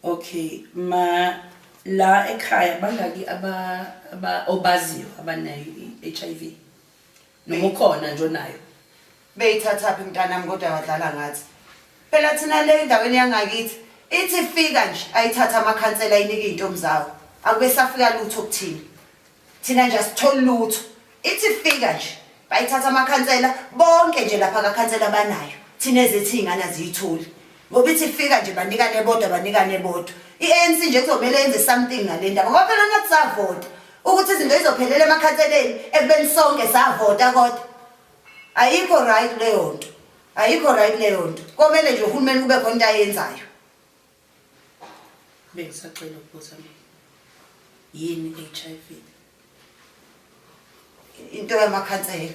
Okay, ma la ekhaya bangaki aba aba obaziyo abanayo i-HIV? Noma ukhona nje onayo? Beyithathaphi mntanami kodwa badlala ngathi. Phela thina le endaweni yangakithi ithi fika nje ayithatha amakhansela ayinike iy'ntombi zawo. Akube safika lutho kuthina. Thina nje asitholi lutho. Ithi fika nje bayithatha amakhansela bonke nje lapha kakhansela banayo. Thina ezethu iy'ngane aziyitholi. Ngoba ithi fika nje banikane bodwa banikane bodwa. I-ANC nje kuzomele yenze something ngale ndaba ngoba phela nathi savota ukuthi izinto izophelela emakhanseleni ekubeni sonke savota kodwa. Ayikho right leyo nto. Ayikho right leyo nto. Komele nje uhulumeni kube khona into ayenzayo. Bengisacela ukubuza mina. Yini HIV? Into yamakhansela.